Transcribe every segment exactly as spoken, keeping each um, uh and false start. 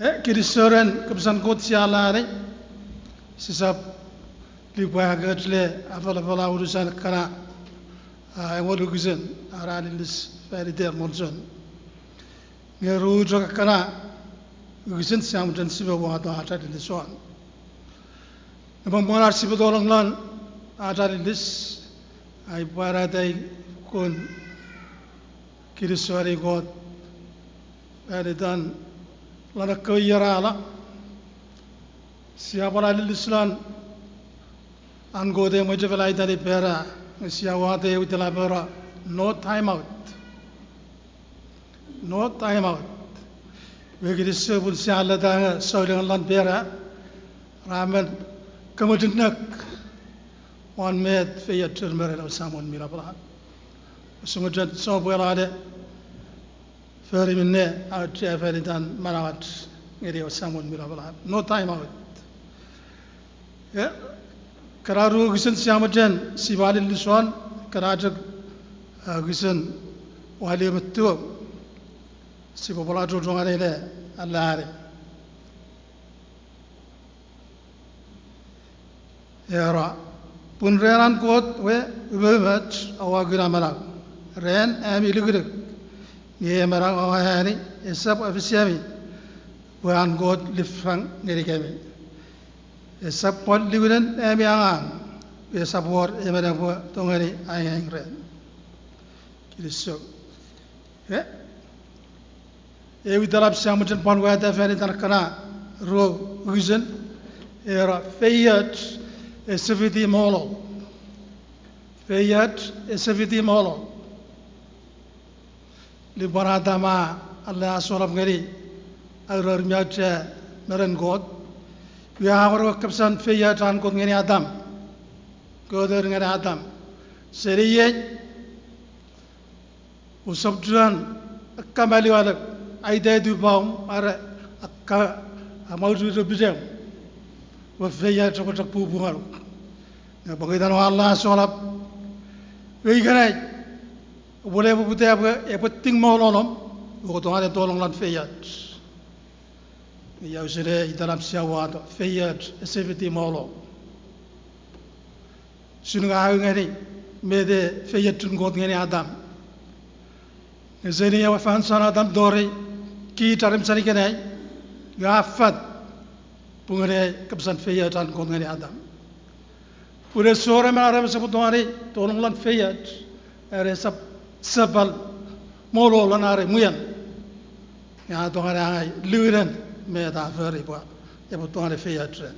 E, kinisou ren kapasen Kot sia alleani, sisap lipwe akoch le afalafala unusen ekkana, a, engon wokisin, ar alilis fan iter monson. Nge ru chok ekkana wokisin sia mochen sipwe wato ach alilis won. Nupwen pwan ar sipwe tolong lon ach alilis, ai pwarata ai kon kinisou ngeni Kot fan itan lon ekkewe ier a la, sia pwan alilis lon an Kot ei mwichefel a iteni Pera, nge sia wato ew itelap era, no time out. No time out. Iwe kinisou pun sia alleta nge soulengen lon Pera ra men kamochunuk won met feiochur me ren ewe Samon mi lapalap. Usun chok sopwelo ne fori minne auchea fan itan manauach ngeni ewe Samon mi lapalap. No time out. E, ekkana ru wokisin sia mochen sipwe alilis won, ekkana chok, a, wokisin walu me tiu, sipwe pwal achocho ngeni le alleani. Era, pun ren an Kot we umoumoch oua kuna manau, ren ami lukuluk, nge manau oua eani esap efisiemi, pwe an Kot lifang ngenikemi. Esap pwal liwinin ami angang, pwe esap wor emon epwe tongeni aingaing ren. Kinisou. E, ew itelap sia mochen pwan wata fan itan ekkana ru wokisin, era feioch ese fiti molo. Feioch ese fiti molo. Lupwen Atam a alleasolap ngeni aurour mi auchea me ren Kot, iwe a wor ewe kapasen feioch an Kot ngeni Atam. Kot a ur ngeni Atam, seni iei usap chuen akkamaliwaluk, aitatu poum are akka, amaututu pisem, we feioch epwe chok pupunganuk. Nge pokiten oua alleasolap, iwe ikenai, epwe le poputa epwe, epwe ting molonom, iwe tongeni tolong lon feioch. Ia usun ei itelap sia wato, feioch ese fiti molo. Usun ngang u ngeni met ei feiochun Kot ngeni Atam. Nge seni ewe fansoun Atam tori kich aramas ikenai, iwe a fat, pun ngeni kapasen feioch an Kot ngeni Atam. Pun ese wor emon aramas epwe tongeni tolong lon feioch, are esap, esap pwal molo lon are mwian. Nge a tongeni angei liwinin met a fori pwe epwe tongeni feioch ren.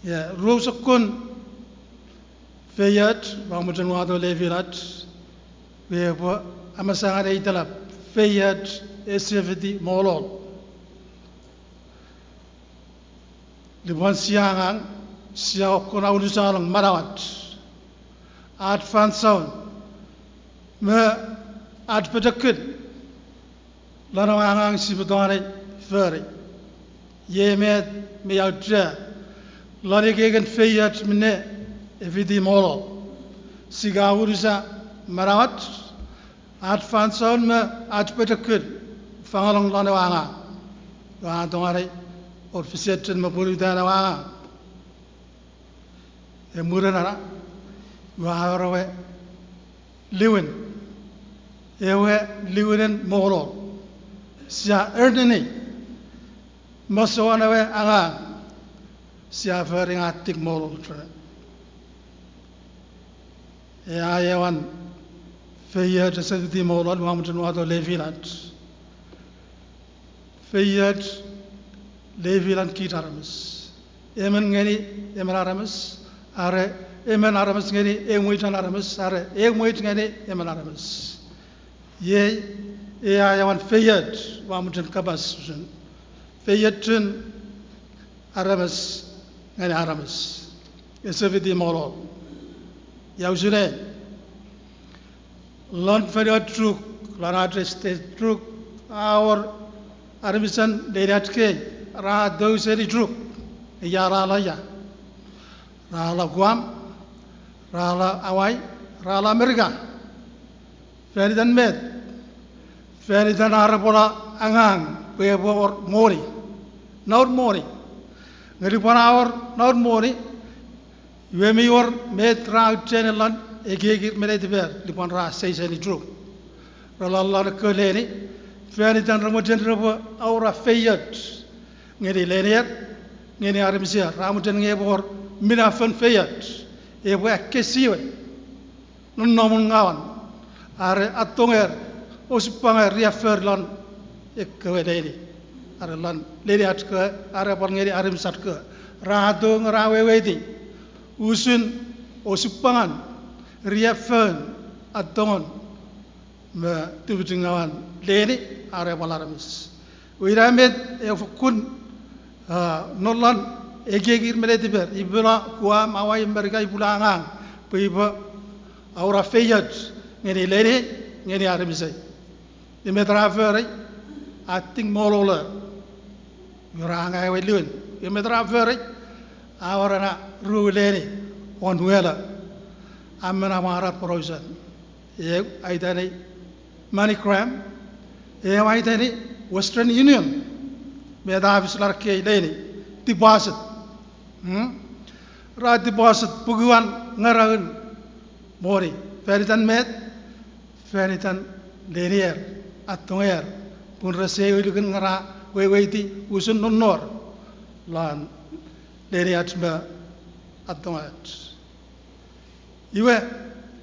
Ia, ru sokkun feioch ua mochen wato lefilach, pwe epwe amasa ngeni ei itelap, feioch ese fiti molo. Lupwen sia angang, sia fokkun aunusalong manauach, ach fansoun, me ach pochokun lon ewe angang sipwe tongeni fori. Iei met mi auchea lon ekiekin feioch minne e fiti molo. Sia unusa manauach, ach fansoun me ach pochokun fangalong lon ewe angang. Iwe a tongeni wor fisechen me pwonutan ewe angang. E mwirin ena, iwe a wor ewe liwin, ewe liwinin molo. Sia earn-ini, masouen ewe angang sia fori nge a tik molo ren. E, aewin feioch ese fiti molo ua mochen wato lefilach. Feioch lefilan kich aramas. Emon ngeni emon aramas, are emon aramas ngeni ew mwichen aramas, are ew mwich ngeni emon aramas. Iei, ei aewin feioch ua mochen kapas usun. Feiochun aramas ngeni aramas. Ese fiti molo. Ia usun ei, lon fonuach Chuuk, lon ach state Chuuk, a wor aramasen leiniach kei ra tou seni Chuuk. Ia ra la ia? Ra la Guam, ra la Hawaii, ra la Merika. Fan itan met? Fan itan ar repwe la angang pwe epwe wor moni, nour moni. Nge lupwen a wor nour moni, iwe mi wor met ra aucheani lon ekiekir me netiper lupwen ra seiseni Chuuk. Ra lon lon ekkewe leni, fan itan ra mochen repwe awora feioch ngeni lenier, ngeni aramaser, ra mochen nge epwe wor minafon feioch, epwe akkesiwil nonnomun ngawan, are atonger, osupwanger, riaffou lon ekkewe leni, are lon leniach kewe, are pwal ngeni aramasach kewe. Ra atong, ra weweiti usun osupwangan, riaffoun, atongon me tufichingawan leni are pwal aramas. Iwe ina met e fokkun, a, non lon ekiekir me netiper, ipwe no Guam, Hawaii, Merika, ipwe no angang pwe ipwe awora feioch ngeni leni, ngeni aramasei. Iwe met ra fori, a tingmololo, iwe ra angei ewe lun. Iwe met ra fori, a wor ena ru leni won welo, a men amwarar porausan. Eu aiteni MoneyGram, eu aiteni Western Union, met a fis lon ekkei leni, deposit. Ra deposit pukuan ngaraun moni fan itan met, fan itan lenier, atonger, pun rese ulukun nge ra weweiti usun nonnor lon leniach me atongach. Iwe,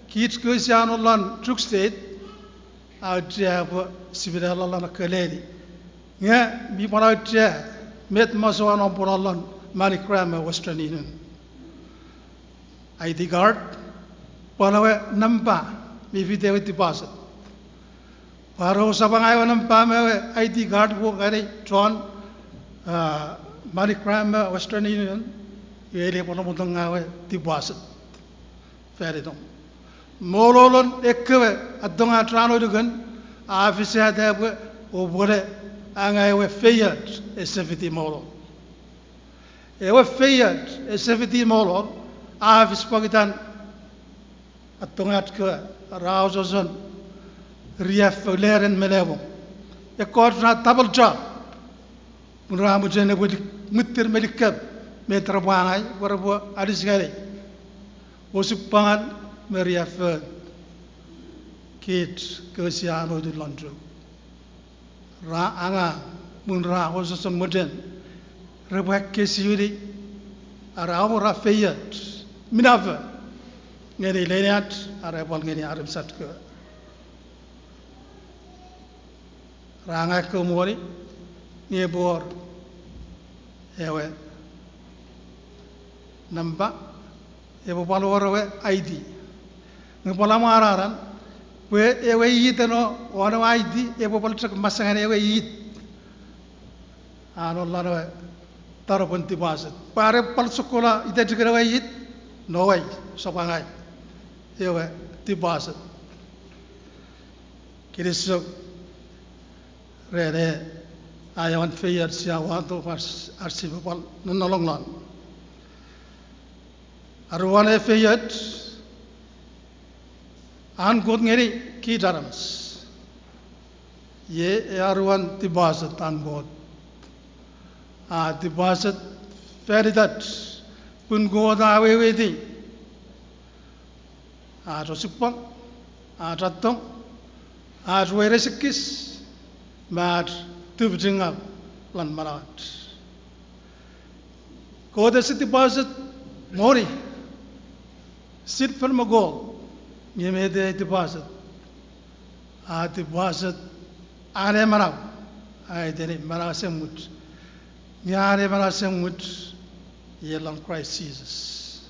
kich kewe sia no lon Chuuk State, auchea pwe sipwe no lon ekkewe leni. Nge mi pwal auchea met masoua om pwe no lon MoneyGram me Western Union. I D card, pwal ewe nampa mi fiti ewe deposit. Pwal ousap angei ewe nampa me ewe I D card won ngeni chon, a, MoneyGram me Western Union, iwe epwe pwal mutongau ewe deposit fan itom. Mololon ekkewe atongach ra no lukun, a fisata pwe oupwele angei ewe feioch ese fiti molol. Ewe feioch ese fiti molol a fis pokiten atongach kewe ra ososon riaffou leren me lemon. Ekkoch ra double job, pun ra mochen epwe li-, mwittir me likap met repwe angei pwe repwe alis ngeni osupwangan me riaffoun kich kewe sia no lon Chuuk. Ra angang, pun ra ososon mochen repwe akkesiwili are awora feioch minafo ngeni leniach are pwal ngeni aramasach kewe. Ra angei ekkewe moni, nge epwe wor ewe nampa, epwe pwal wor ewe I D. Nge pwal amwararan pwe ewe it a no won ewe I D epwe pwal chok masangeni ewe it a no lon ewe taropwen deposit. Pwe are pwal sokkono itechiken ewe it, no way, sopw angei ewe deposit. Kinisou ren aewin feioch sia wato, ar sipwe pwal nonnolong lon. Aruan ewe feioch an Kot ngeni kich aramas. Iei ewe aruan deposit an Kot. A deposit fan itach, pun Kot a weweiti ach osupwang, ach attong, ach weiresikis, me ach tufichingaw lon manauach. Kot ese deposit moni, silver me gold, nge met a deposit. A deposit an ewe manau, a iteni manau esemuch. Nge an ewe manau esemuch, iei lon Kraist Jises.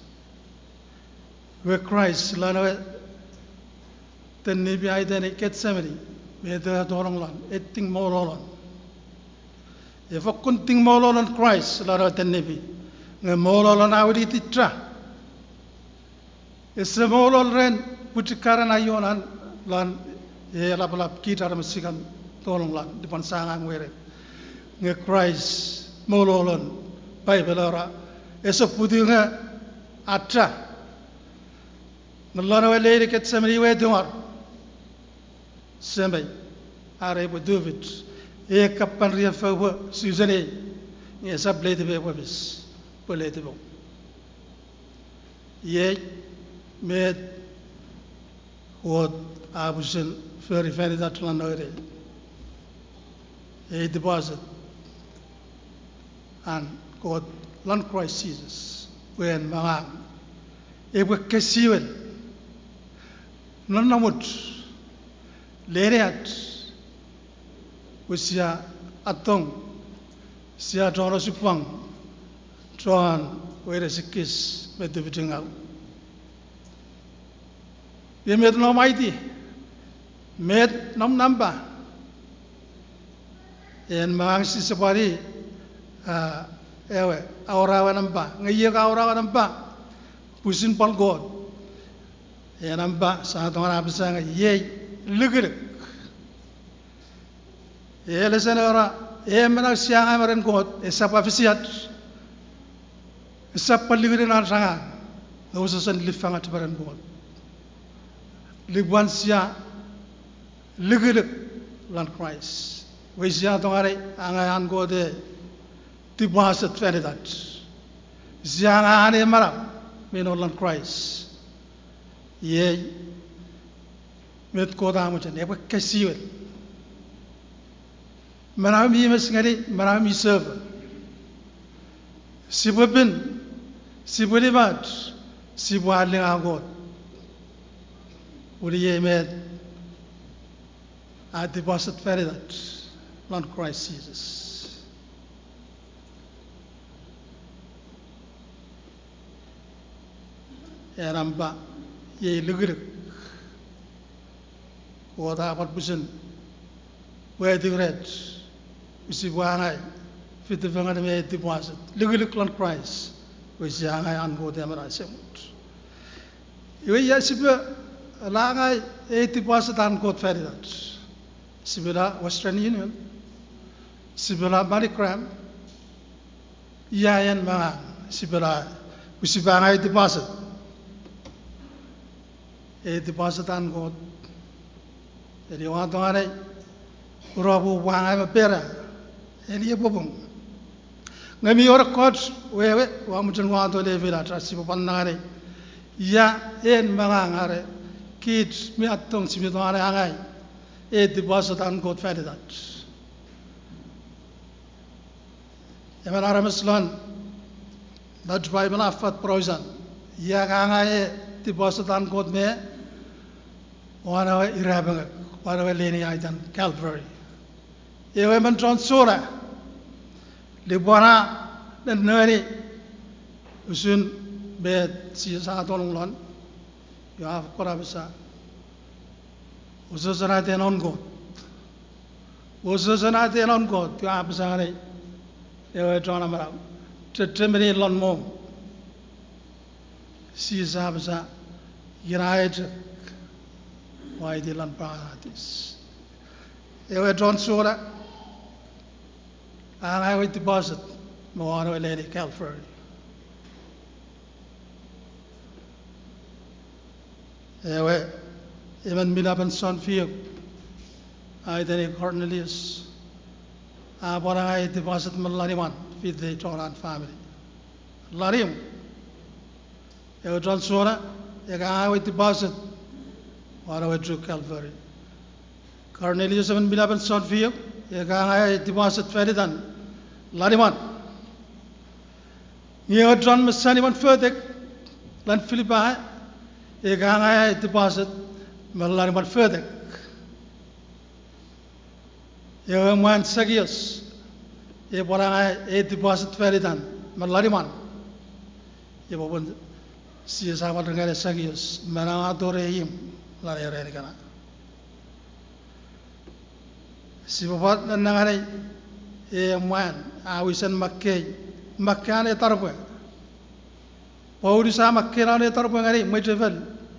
Iwe Kraist lon ewe tenipi a iteni Ketsemeni, met a tolong lon, e tingmololon. E fokkun tingmololon Kraist lon ewe tenipi, nge mololon a wiliticha. Ese molol ren pwichikaren aionan lon ei lapalap kich aramas sia kan tolong lon lupwen sa angang weires. Nge Kraist mololon, Paipel a era, ese pwuti nge a cha. Nge lon ewe leni Ketsemeni we tungor Semei, are epwe tufich. E kapan riaffou pwe siusen ei, nge esap letipei pwe fis, pwe letipom. Iei met Kot a pusin fori fan itach lon nourei. Ei deposit an Kot lon Kraist Jises, pwe en me ngang epwe kesiwel nonnomuch, leneach, pwe sia atong, sia chon osupwang, chon weires ekis me tufichingaw. Iwe met nom aiti, met nom nampa. En me ngang sise pwari, a, ewe, aura ewe nampa. Nge iei ka aura ewe nampa, pwisin pwal Kot. Ei nampa sia tongeni apasa nge iei lukuluk. E lesen era, e manau sia angei me ren Kot, esap pwa fisiach, esap pwa lukuluk ach angang, nge usosen lifangach me ren Kot. Lupwen sia lukuluk lon Kraist, iwe sia tongeni angei an Kot ei deposit fan itach. Sia angei an ei manau mi nom lon Kraist. Iei met Kot a mochen, epwe kesiwel. Manau mi mes ngeni manau mi sefo. Sipwe pin, sipwe limoch, sipwe alinga Kot. Pun iei met a deposit fan itach lon Kraist Jises. Ei nampa iei lukuluk. Kot a pwal pwisin pweti rech pwe sipwe angei fitifengen me ei deposit, lukuluk lon Kraist, pwe sia angei an Kot ei manau esemuch. Iwe ia sipwe la angei ei deposit an Kot fan itach? Sipwe la Western Union, sipwe la MoneyGram, ia en me ngang sipwe la, pwe sipwe angei deposit? Ei deposit an Kot, eni ua tongeni, ura pwe ua angei me pera, eni epwe pung. Nge mi wor ekkoch wewe ua mochen wato lefilach, sipwe pwan nengeni ia en me ngang are kich mi atong sipwe tongeni angei ei deposit an Kot fan itach. Emon aramas lon Dutch Bible a fat porausan, ia ka angei ei deposit an Kot me won ewe irapengek, won ewe leni aitan Calvary. Ewe emon chon sona, lipwara, nennengeni usun met Jises a tonong lon, iwe a fokkun apasa, usosen aten noun Kot. Usosen aten noun Kot, iwe a apasa ngeni ewe chon amanau, chechemeni lon mong. Jises a apasa, ina chok, ua aiti lon paratis. Ewe chon sona a angei ewe deposit me won ewe leni Calvary. Ewe emon mi napen sounfiu, a iteni Cornelius, a pwan angei deposit me lon imwan fiti chon an famini. Lon imw, ewe chon sona, e ka angei ewe deposit won ewe chuk Calvary. Cornelius emon mi napen sounfiu, e ka angei deposit fan itan lon imwan. Nge ewe chon me sani imwan fotek lon Filipai, e ka angei deposit me lon imwan fotek. Ewe mwan Sakios, e pwan angei ei deposit fan itan me lon imwan. Iwe popun Jises a pwan ngeni Sakios manau a tori imw lon ei ran ikenai. Sipwe pwan nennengeni ei mwan a wisen makkei, makkei an ei taropwe. Paulus a makkei lon ei taropwe ngeni mwichefel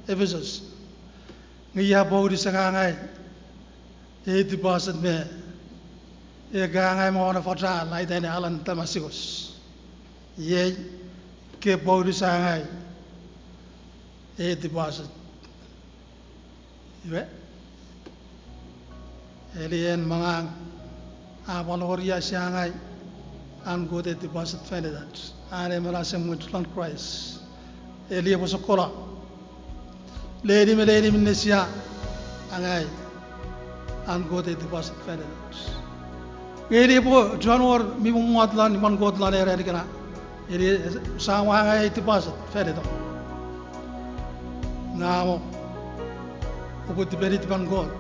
Efisus. Nge ia Paulus e ka angei ei deposit me, e ka angei me won efoch alan aiteni alan Damascus. Iei ke Paulus a angei ei deposit. Iwe, eli en me ngang A pwal wor ia sia angei an Kot ei deposit fan itach, an emon asemwen lon Kraist, eli epwe sokkono leni me leni minne sia angei an Kot ei deposit fan itach. Nge eli epwe chuen wor mi mommot lon imwen Kot lon ei ran ikenai, eli sa angei ei deposit fan itom. Nge mo, oupwe tipeni tipen Kot,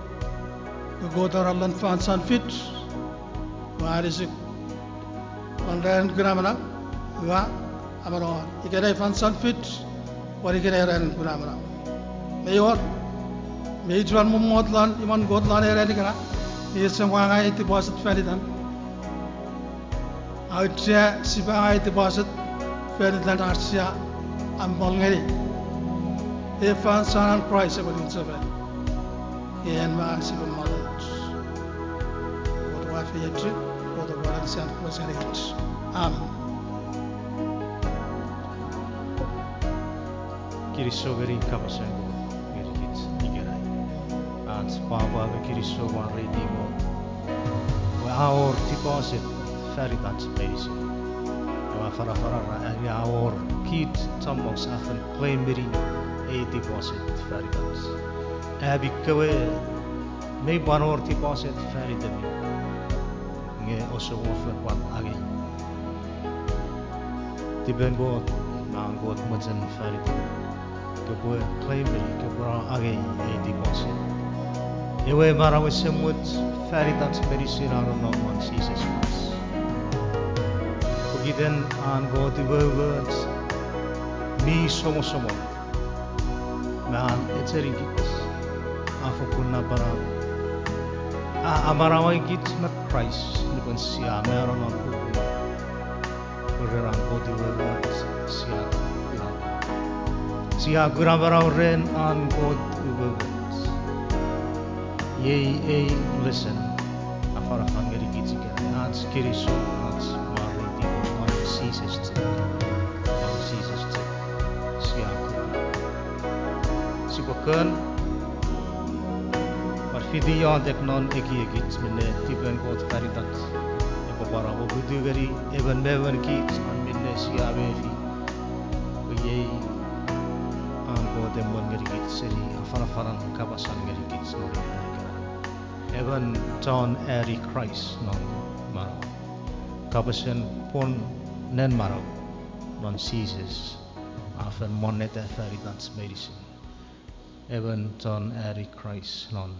pwe Kot a era lon fansoun fich, ua anisuk lon ranin kuna manau, ua amanauok ikenai fansoun fich, pwan ikenai ranin kuna manau. Mei wor, mei chuen mommot lon imwen Kot lon ei ran ikenai, ese mo angei ei deposit fan itan. Auchea sipwe angei ei deposit fan itan ach sia amol ngeni ei fansoun an Kraist epwe niwinsefan. Ien ma sipwe mwanech. Kot ua efeiochu, Kot ua anisan koseni kich. Amen. Kinisou ngeni kapasen Kot ngeni kich ikenai. Ach pwapwa me kinisou mwareiti Kot pwe a wor deposit fan itach meinisin. Ewe afanafan a era, a wor kich chommong sia fen claim-eni ei deposit fan itach. Ami kewe mei pwan wor deposit fan itemi, nge ouse mwo fen pwan angei. Tipen Kot, me an Kot mochen fan itemi, kopwe claim-eni, kopwe angei ei deposit. Ewe manau esemuch fan itach meinisin a nonnom non Jises Kraist. Pokiten an Kot umoumoch mi somosomoch me an echenikich a fokkun napanap, a amanauakich me Kraist nupwen sia mano non ukukun. Pwe ren an Kot umoumoch sia kuna, sia kuna manau ren an Kot umoumoch. Iei ei lesen afanafan ngeni kich ikenai, ach kinisou, ach mwareiti Kot non Jises chok, non Jises chok sia kuna. Sipwe kon pwan fiti iotek non ekiekich minne tipen Kot fan itach epwe pwan apoputu ngeni emon me emon kich non minne sia mefi. Pwe iei an Kot emwen ngeni kich seni afanafanan kapasan ngeni kich non ei ran ikenai. Emon chon ani Kraist non manau, kapasen pwon nen manau non Jises a fen monneta fan itach meinisin. Emon chon ani Kraist non